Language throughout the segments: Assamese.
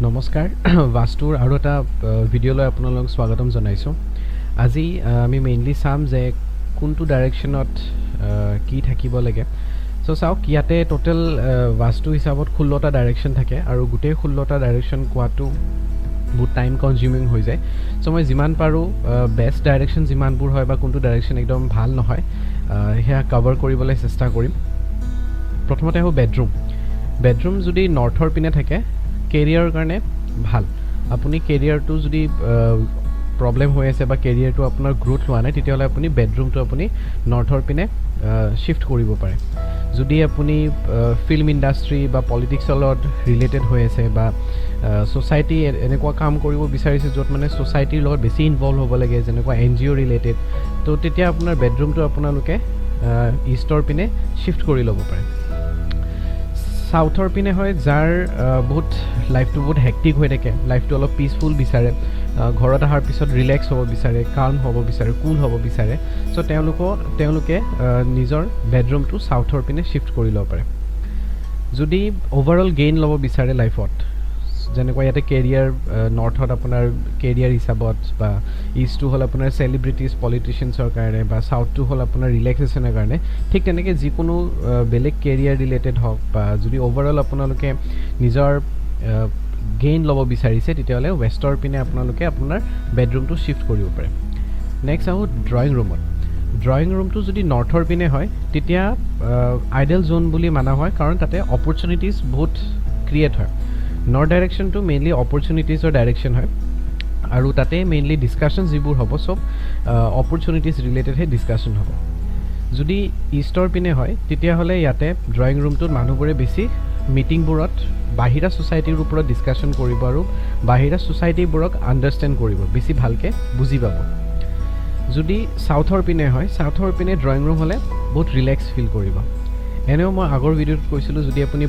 নমস্কাৰ, বাস্তুৰ আৰু এটা ভিডিঅ'লৈ আপোনালোক স্বাগতম জনাইছোঁ। আজি আমি মেইনলি চাম যে কোনটো ডাইৰেকশ্যনত কি থাকিব লাগে। চ' চাওক, ইয়াতে টোটেল বাস্তু হিচাপত 16টা ডাইৰেকশ্যন থাকে আৰু গোটেই 16টা ডাইৰেকশ্যন কোৱাটো বহুত টাইম কনজিউমিং হৈ যায়। চ' মই যিমান পাৰোঁ বেষ্ট ডাইৰেকশ্যন যিমানবোৰ হয় বা কোনটো ডাইৰেকশ্যন একদম ভাল নহয়, সেয়া কভাৰ কৰিবলৈ চেষ্টা কৰিম। প্ৰথমতে আহোঁ বেডৰুম। বেডৰুম যদি নৰ্থৰ পিনে থাকে, কেৰিয়াৰৰ কাৰণে ভাল। আপুনি কেৰিয়াৰটো যদি প্ৰব্লেম হৈ আছে বা কেৰিয়াৰটো আপোনাৰ গ্ৰ'থ হোৱা নাই, তেতিয়াহ'লে আপুনি বেডৰুমটো আপুনি নৰ্থৰ পিনে শ্বিফ্ট কৰিব পাৰে। যদি আপুনি ফিল্ম ইণ্ডাষ্ট্ৰী বা পলিটিক্সৰ লগত ৰিলেটেড হৈ আছে বা ছ'চাইটি এনেকুৱা কাম কৰিব বিচাৰিছে য'ত মানে ছ'চাইটিৰ লগত বেছি ইনভল্ভ হ'ব লাগে, যেনেকুৱা এনজিঅ' ৰিলেটেড, ত' তেতিয়া আপোনাৰ বেডৰুমটো আপোনালোকে ইষ্টৰ পিনে শ্বিফ্ট কৰি ল'ব পাৰে। চাউথৰ পিনে হয় যাৰ বহুত লাইফটো বহুত হেক্টিক হৈ থাকে, লাইফটো অলপ পিচফুল বিচাৰে, ঘৰত অহাৰ পিছত ৰিলেক্স হ'ব বিচাৰে, কাল্ম হ'ব বিচাৰে, কুল হ'ব বিচাৰে, চ' তেওঁলোকে নিজৰ বেডৰুমটো চাউথৰ পিনে শ্বিফ্ট কৰি ল'ব পাৰে। যদি অ'ভাৰঅল গেইন ল'ব বিচাৰে লাইফত, যেনেকুৱা ইয়াতে কেৰিয়াৰ, নৰ্থত আপোনাৰ কেৰিয়াৰ হিচাপত বা ইষ্টটো হ'ল আপোনাৰ চেলিব্ৰিটিজ, পলিটিচিয়ানছৰ কাৰণে বা চাউথটো হ'ল আপোনাৰ ৰিলেক্সেশ্যনৰ কাৰণে, ঠিক তেনেকৈ যিকোনো বেলেগ কেৰিয়াৰ ৰিলেটেড হওক বা যদি অ'ভাৰঅল আপোনালোকে নিজৰ গেইন ল'ব বিচাৰিছে, তেতিয়াহ'লে ৱেষ্টৰ পিনে আপোনালোকে আপোনাৰ বেডৰুমটো শ্বিফ্ট কৰিব পাৰে। নেক্সট আহোঁ ড্ৰয়িং ৰুমত। ড্ৰয়িং ৰুমটো যদি নৰ্থৰ পিনে হয়, তেতিয়া আইডেল জ'ন বুলি মানা হয়, কাৰণ তাতে অপৰচুনিটিজ বহুত ক্ৰিয়েট হয়। নৰ্থ ডাইৰেকশ্যনটো মেইনলি অপৰচুনিটিজৰ ডাইৰেকশ্যন হয় আৰু তাতে মেইনলি ডিছকাশ্যন যিবোৰ হ'ব, চব অপৰচুনিটিজ ৰিলেটেডহে ডিছকাশ্যন হ'ব। যদি ইষ্টৰ পিনে হয়, তেতিয়াহ'লে ইয়াতে ড্ৰয়িং ৰুমটোত মানুহবোৰে বেছি মিটিংবোৰত বাহিৰা ছ'চাইটিৰ ওপৰত ডিছকাশ্যন কৰিব আৰু বাহিৰা ছ'চাইটিবোৰক আণ্ডাৰষ্টেণ্ড কৰিব, বেছি ভালকৈ বুজি পাব। যদি চাউথৰ পিনে হয়, চাউথৰ পিনে ড্ৰয়িং ৰুম হ'লে বহুত ৰিলেক্স ফিল কৰিব। এনেও মই আগৰ ভিডিঅ'ত কৈছিলোঁ, যদি আপুনি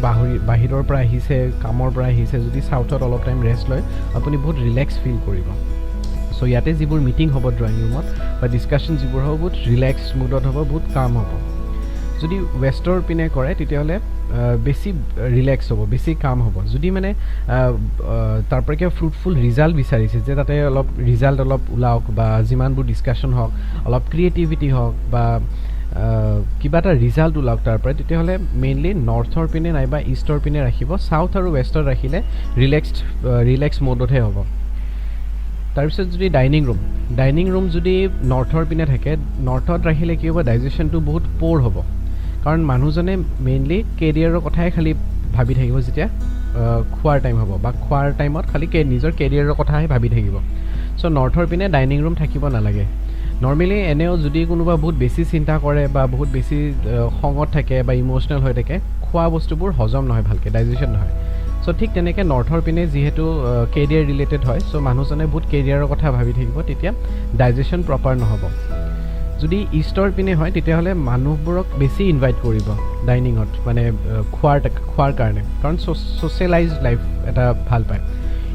বাহিৰৰ পৰা আহিছে, কামৰ পৰা আহিছে, যদি চাউথত অলপ টাইম ৰেষ্ট লয়, আপুনি বহুত ৰিলেক্স ফিল কৰিব। চ' ইয়াতে যিবোৰ মিটিং হ'ব ড্ৰয়িং ৰুমত বা ডিছকাশ্যন যিবোৰ হ'ব, বহুত ৰিলেক্স মুডত হ'ব, বহুত কাম হ'ব। যদি ৱেষ্টৰ পিনে কৰে, তেতিয়াহ'লে বেছি ৰিলেক্স হ'ব, বেছি কাম হ'ব। যদি মানে তাৰ পৰা কিবা ফ্ৰুটফুল ৰিজাল্ট বিচাৰিছে যে তাতে অলপ ৰিজাল্ট অলপ ওলাওক বা যিমানবোৰ ডিছকাশ্যন হওক, অলপ ক্ৰিয়েটিভিটি হওক বা কিবা এটা ৰিজাল্ট ওলাওক তাৰ পৰা, তেতিয়াহ'লে মেইনলি নৰ্থৰ পিনে নাইবা ইষ্টৰ পিনে ৰাখিব। চাউথ আৰু ৱেষ্টত ৰাখিলে ৰিলেক্স ম'ডতহে হ'ব। তাৰপিছত যদি ডাইনিং ৰুম যদি নৰ্থৰ পিনে থাকে, নৰ্থত ৰাখিলে কি হ'ব? ডাইজেশ্যনটো বহুত প'ৰ হ'ব, কাৰণ মানুহজনে মেইনলি কেৰিয়াৰৰ কথাই খালি ভাবি থাকিব। যেতিয়া খোৱাৰ টাইম হ'ব বা খোৱাৰ টাইমত খালি নিজৰ কেৰিয়াৰৰ কথাহে ভাবি থাকিব। চ' নৰ্থৰ পিনে ডাইনিং ৰুম থাকিব নালাগে। নৰ্মেলি এনেও যদি কোনোবা বহুত বেছি চিন্তা কৰে বা বহুত বেছি খঙত থাকে বা ইম'চনেল হৈ থাকে, খোৱা বস্তুবোৰ হজম নহয় ভালকৈ, ডাইজেশ্যন নহয়। চ' ঠিক তেনেকৈ নৰ্থৰ পিনে যিহেতু কেৰিয়াৰ ৰিলেটেড হয়, চ' মানুহজনে বহুত কেৰিয়াৰৰ কথা ভাবি থাকিব, তেতিয়া ডাইজেশ্যন প্ৰপাৰ নহ'ব। যদি ইষ্টৰ পিনে হয়, তেতিয়াহ'লে মানুহবোৰক বেছি ইনভাইট কৰিব ডাইনিঙত, মানে খোৱাৰ কাৰণে, কাৰণ ছ'চিয়েলাইজ লাইফ এটা ভাল পায়।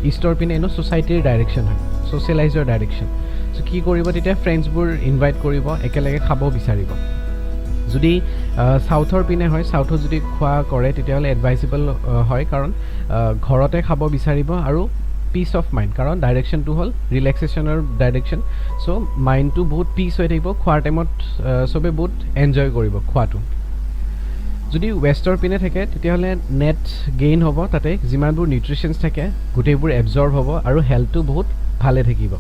ইষ্টৰ পিনে এনেও ছ'চাইটিৰ ডাইৰেকশ্যন হয়, ছ'চিয়েলাইজৰ ডাইৰেকশ্যন। চ' কি কৰিব তেতিয়া? ফ্ৰেণ্ডছবোৰ ইনভাইট কৰিব, একেলগে খাব বিচাৰিব। যদি চাউথৰ পিনে হয়, চাউথত যদি খোৱা কৰে, তেতিয়াহ'লে এডভাইচেবল হয়, কাৰণ ঘৰতে খাব বিচাৰিব আৰু পিচ অফ মাইণ্ড, কাৰণ ডাইৰেকশ্যনটো হ'ল ৰিলেক্সেশ্যনৰ ডাইৰেকশ্যন। চ' মাইণ্ডটো বহুত পিচ হৈ থাকিব খোৱাৰ টাইমত, চবে বহুত এনজয় কৰিব খোৱাটো। যদি ৱেষ্টৰ পিনে থাকে, তেতিয়াহ'লে নেট গেইন হ'ব। তাতে যিমানবোৰ নিউট্ৰিশ্যনছ থাকে, গোটেইবোৰ এবজৰ্ব হ'ব আৰু হেল্থটো বহুত ভালে থাকিব।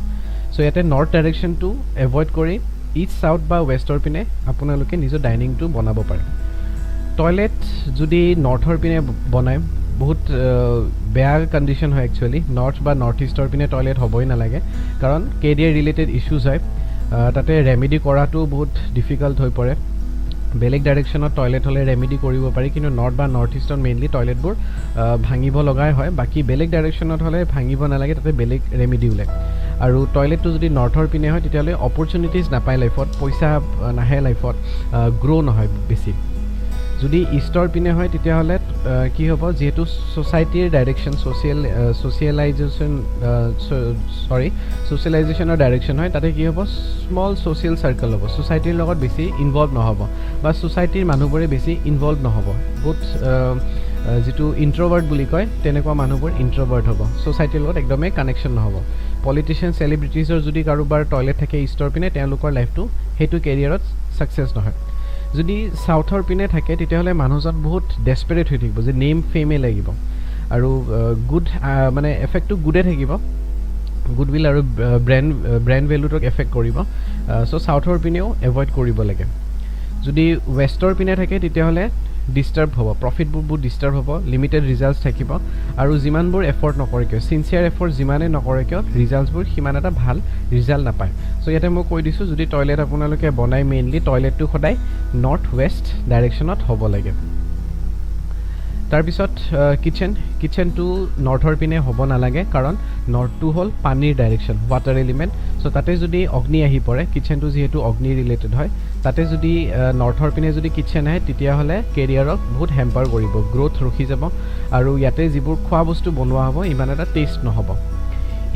চ' ইয়াতে নৰ্থ ডাইৰেকশ্যনটো এভইড কৰি ইষ্ট, চাউথ বা ৱেষ্টৰ পিনে আপোনালোকে নিজৰ ডাইনিংটো বনাব পাৰে। টয়লেট যদি নৰ্থৰ পিনে বনায়, বহুত বেয়া কণ্ডিশ্যন হয়। একচুৱেলি নৰ্থ বা নৰ্থ ইষ্টৰ পিনে টয়লেট হ'বই নালাগে, কাৰণ কেৰিয়াৰ ৰিলেটেড ইছ্যুজ হয়। তাতে ৰেমেডি কৰাটো বহুত ডিফিকাল্ট হৈ পৰে। বেলেগ ডাইৰেকশ্যনত টয়লেট হ'লে ৰেমেডি কৰিব পাৰি, কিন্তু নৰ্থ বা নৰ্থ ইষ্টত মেইনলি টয়লেটবোৰ ভাঙিব লগাই হয়। বাকী বেলেগ ডাইৰেকশ্যনত হ'লে ভাঙিব নালাগে, তাতে বেলেগ ৰেমেডি ওলায়। আৰু টয়লেটটো যদি নৰ্থৰ পিনে হয়, তেতিয়াহ'লে অপৰচুনিটিজ নাপায় লাইফত, পইচা নাহে লাইফত, গ্ৰ' নহয় বেছি। যদি ইষ্টৰ পিনে হয়, তেতিয়াহ'লে কি হ'ব? যিহেতু ছ'চাইটিৰ ডাইৰেকশ্যন, ছ'চিয়েল ছ'চিয়েলাইজেশ্যন চৰি ছ'চিয়েলাইজেশ্যনৰ ডাইৰেকশ্যন হয়, তাতে কি হ'ব? স্মল ছ'চিয়েল চাৰ্কেল হ'ব, ছ'চাইটিৰ লগত বেছি ইনভল্ভ নহ'ব বা ছ'চাইটিৰ মানুহবোৰে বেছি ইনভল্ভ নহ'ব, বহুত যিটো ইণ্ট্ৰভাৰ্ট বুলি কয়, তেনেকুৱা মানুহবোৰ ইণ্ট্ৰভাৰ্ট হ'ব, ছ'চাইটিৰ লগত একদমেই কানেকশ্যন নহ'ব। পলিটিচিয়ান, চেলিব্ৰিটিজৰ যদি কাৰোবাৰ টয়লেট থাকে ইষ্টৰ পিনে, তেওঁলোকৰ লাইফটো সেইটো কেৰিয়াৰত ছাকচেছ নহয়। যদি চাউথৰ পিনে থাকে, তেতিয়াহ'লে মানুহজন বহুত ডেছপাৰেট হৈ থাকিব যে নেম ফেমেই লাগিব আৰু গুড মানে এফেক্টটো গুডে থাকিব, গুডউইল আৰু ব্ৰেণ্ড ভেলুটোক এফেক্ট কৰিব। চ' চাউথৰ পিনেও এভইড কৰিব লাগে। যদি ৱেষ্টৰ পিনে থাকে, তেতিয়াহ'লে ডিষ্টাৰ্ব হ'ব, প্ৰফিটবোৰ বহুত ডিষ্টাৰ্ব হ'ব, লিমিটেড ৰিজাল্টছ থাকিব আৰু যিমানবোৰ এফৰ্ট নকৰে কিয়, চিনচিয়াৰ এফৰ্ট যিমানেই নকৰে কিয়, ৰিজাল্টছবোৰ সিমান এটা ভাল ৰিজাল্ট নাপায়। চ' ইয়াতে মই কৈ দিছোঁ, যদি টয়লেট আপোনালোকে বনায়, মেইনলি টয়লেটটো সদায় নৰ্থ ৱেষ্ট ডাইৰেকশ্যনত হ'ব লাগে। তাৰপিছত কিটচেন। কিটচেনটো নৰ্থৰ পিনে হ'ব নালাগে, কাৰণ নৰ্থটো হ'ল পানীৰ ডাইৰেকশ্যন, ৱাটাৰ এলিমেণ্ট। চ' তাতে যদি অগ্নি আহি পৰে, কিটচেনটো যিহেতু অগ্নি ৰিলেটেড হয়, তাতে যদি নৰ্থৰ পিনে যদি কিটচেন আহে, তেতিয়াহ'লে কেৰিয়াৰক বহুত হেম্পাৰ কৰিব, গ্ৰ'থ ৰখি যাব আৰু ইয়াতে যিবোৰ খোৱা বস্তু বনোৱা হ'ব, ইমান এটা টেষ্ট নহ'ব।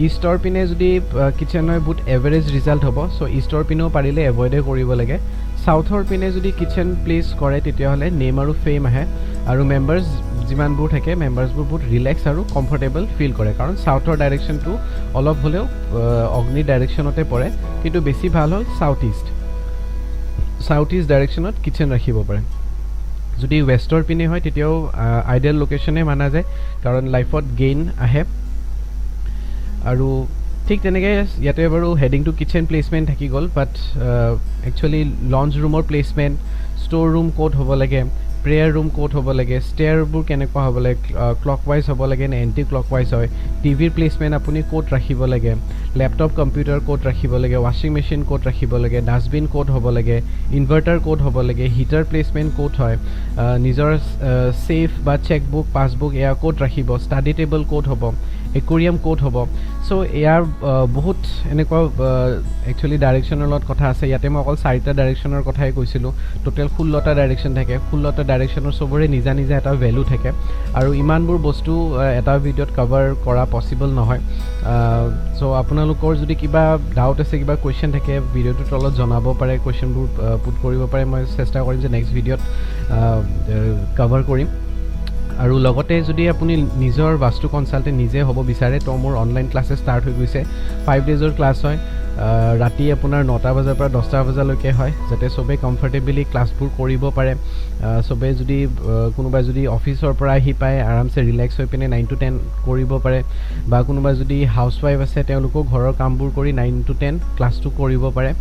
ইষ্টৰ পিনে যদি কিটচেন হয়, বহুত এভাৰেজ ৰিজাল্ট হ'ব। চ' ইষ্টৰ পিনেও পাৰিলে এভইডে কৰিব লাগে। চাউথৰ পিনে যদি কিটচেন প্লেচ কৰে, তেতিয়াহ'লে নেম আৰু ফেম আহে আৰু মেম্বাৰ্ছ যিমানবোৰ থাকে, মেম্বাৰ্ছবোৰ বহুত ৰিলেক্স আৰু কমফৰ্টেবল ফিল কৰে, কাৰণ চাউথৰ ডাইৰেকশ্যনটো অলপ হ'লেও অগ্নিৰ ডাইৰেকশ্যনতে পৰে। কিন্তু বেছি ভাল হ'ল চাউথ ইষ্ট ডাইৰেকশ্যনত কিটচেন ৰাখিব পাৰে। যদি ৱেষ্টৰ পিনে হয়, তেতিয়াও আইডিয়েল লোকেশ্যনে মানা যায়, কাৰণ লাইফত গেইন আহে। আৰু ঠিক তেনেকৈ ইয়াতে বাৰু হেডিংটো কিটচেন প্লেচমেণ্ট থাকি গ'ল, বাট একচুৱেলি লঞ্জ ৰুমৰ প্লেচমেণ্ট, ষ্ট'ৰ ৰুম ক'ত হ'ব লাগে, প্ৰেয়াৰ ৰুম ক'ত হ'ব লাগে, ষ্টেয়াৰবোৰ কেনেকুৱা হ'ব লাগে, ক্লক ৱাইজ হ'ব লাগে নে এণ্টি ক্লক ৱাইজ হয়, টিভিৰ প্লেচমেণ্ট আপুনি ক'ত ৰাখিব লাগে, লেপটপ কম্পিউটাৰ ক'ত ৰাখিব লাগে, ৱাশ্বিং মেচিন ক'ত ৰাখিব লাগে, ডাষ্টবিন ক'ত হ'ব লাগে, ইনভাৰ্টাৰ ক'ত হ'ব লাগে, হিটাৰ প্লেচমেণ্ট ক'ত হয়, নিজৰ ছেফ বা চেকবুক, পাছবুক এয়া ক'ত ৰাখিব, ষ্টাডি টেবল ক'ত হ'ব, একুৰিয়াম ক'ত হ'ব। চ' ইয়াৰ বহুত এনেকুৱা একচুৱেলি ডাইৰেকশ্যনৰ লগত কথা আছে। ইয়াতে মই অকল চাৰিটা ডাইৰেকশ্যনৰ কথাই কৈছিলোঁ। টোটেল 16টা ডাইৰেকশ্যন থাকে। 16টা ডাইৰেকশ্যনৰ চবৰে নিজা নিজা এটা ভেলু থাকে আৰু ইমানবোৰ বস্তু এটা ভিডিঅ'ত কভাৰ কৰা পচিবল নহয়। চ' আপোনালোকৰ যদি কিবা ডাউট আছে, কিবা কুৱেশ্যন থাকে, ভিডিঅ'টোৰ তলত জনাব পাৰে, কুৱেশ্যনবোৰ পুট কৰিব পাৰে। মই চেষ্টা কৰিম যে নেক্সট ভিডিঅ'ত কভাৰ কৰিম। আৰু লগতে যদি আপুনি নিজৰ বাস্তু কনচালটেণ্ট নিজে হ'ব বিচাৰে, তো মোৰ অনলাইন ক্লাছেছ ষ্টাৰ্ট হৈ গৈছে। 5 ডেইজৰ ক্লাছ হয়। ৰাতি আপোনাৰ 9টা বজাৰ পৰা 10টা বজালৈকে হয়, যাতে চবেই কমফৰ্টেবলি ক্লাছবোৰ কৰিব পাৰে। চবেই যদি কোনোবাই যদি অফিচৰ পৰা আহি পায়, আৰামছে ৰিলেক্স হৈ পিনে 9 টু 10 কৰিব পাৰে বা কোনোবা যদি হাউচৱাইফ আছে, তেওঁলোকেও ঘৰৰ কামবোৰ কৰি 9 টু 10 ক্লাছটো কৰিব পাৰে।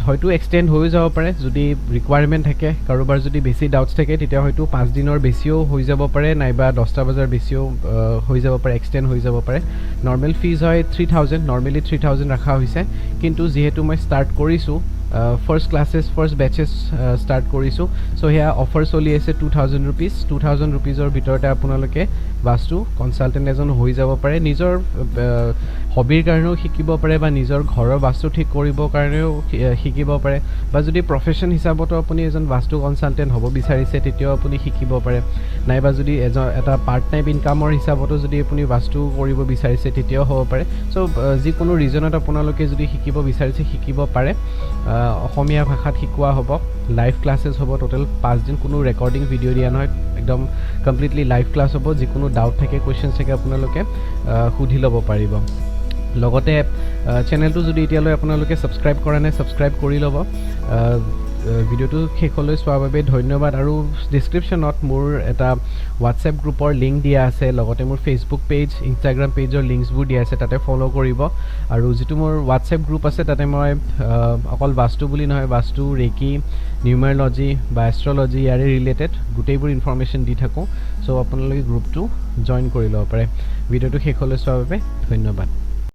হয়তো এক্সটেণ্ড হৈও যাব পাৰে যদি ৰিকুৱাৰমেণ্ট থাকে। কাৰোবাৰ যদি বেছি ডাউটছ থাকে, তেতিয়া হয়তো 5 দিনৰ বেছিও হৈ যাব পাৰে, নাইবা 10টা বজাৰ বেছিও হৈ যাব পাৰে, এক্সটেণ্ড হৈ যাব পাৰে। নৰ্মেল ফিজ হয় 3000, নৰ্মেলি 3000 ৰখা হৈছে। কিন্তু যিহেতু মই ষ্টাৰ্ট কৰিছোঁ, first classes, first batches start কৰিছোঁ, চ' সেয়া অফাৰ চলি আছে ₹2000। 2000 ৰুপিজৰ ভিতৰতে আপোনালোকে বাস্তু কনচালটেণ্ট এজন হৈ যাব পাৰে। নিজৰ হবিৰ কাৰণেও শিকিব পাৰে বা নিজৰ ঘৰৰ বাস্তু ঠিক কৰিবৰ কাৰণেও শিকিব পাৰে বা যদি প্ৰফেশ্যন হিচাপতো আপুনি এজন বাস্তু কনচালটেণ্ট হ'ব বিচাৰিছে, তেতিয়াও আপুনি শিকিব পাৰে। নাইবা যদি এটা পাৰ্ট টাইম ইনকামৰ হিচাপতো যদি আপুনি বাস্তু কৰিব বিচাৰিছে, তেতিয়াও হ'ব পাৰে। চ' যিকোনো ৰিজনত আপোনালোকে যদি শিকিব বিচাৰিছে, শিকিব পাৰে। অসমীয়া ভাষাত শিকোৱা হ'ব, লাইভ ক্লাছেছ হ'ব। টোটেল 5 দিন, কোনো ৰেকৰ্ডিং ভিডিঅ' দিয়া নহয়, একদম কমপ্লিটলি লাইভ ক্লাছ হ'ব। যিকোনো ডাউট থাকে, কুৱেশ্যনছ থাকে, আপোনালোকে সুধি ল'ব পাৰিব। লগতে চেনেলটো যদি এতিয়ালৈ আপোনালোকে ছাবস্ক্ৰাইব কৰা নাই, ছাবস্ক্ৰাইব কৰি ল'ব। ভিডিঅ'টো শেষলৈ চোৱাৰ বাবে ধন্যবাদ। আৰু ডিছক্ৰিপশ্যনত মোৰ এটা হোৱাটছএপ গ্ৰুপৰ লিংক দিয়া আছে, লগতে মোৰ ফেচবুক পেজ, ইনষ্টাগ্ৰাম পেজৰ লিংকছবোৰ দিয়া আছে, তাতে ফ'ল' কৰিব। আৰু যিটো মোৰ হোৱাটছএপ গ্ৰুপ আছে, তাতে মই অকল বাস্তু বুলি নহয়, বাস্তু, ৰেকি, নিউমাৰলজি বা এষ্ট্ৰলজি, ইয়াৰে ৰিলেটেড গোটেইবোৰ ইনফৰ্মেশ্যন দি থাকোঁ। চ' আপোনালোকে গ্ৰুপটো জইন কৰি ল'ব পাৰে। ভিডিঅ'টো শেষলৈ চোৱাৰ বাবে ধন্যবাদ।